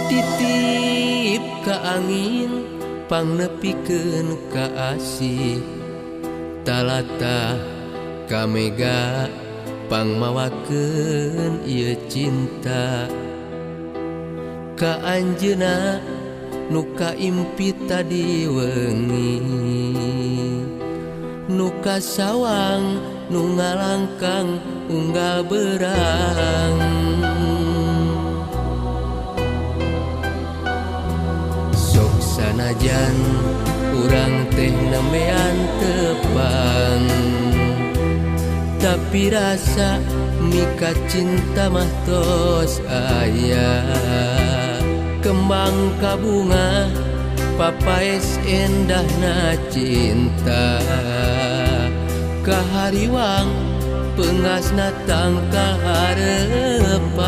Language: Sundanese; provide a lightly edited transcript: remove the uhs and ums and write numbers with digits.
Titip ka angin pangnepikeun ka asih, talata ka mega pangmawakeun ieu cinta. Ka anjeunna nu kaimpi tadi wengi, nu kasawang nu ngalangkang unggal berang. Sok sanajan urang teh nembean tepang, tapi rasa mika cinta mah tos aya. Kembang kabunga papaes endahna cinta, kahariwang pengasna tangkal harepan.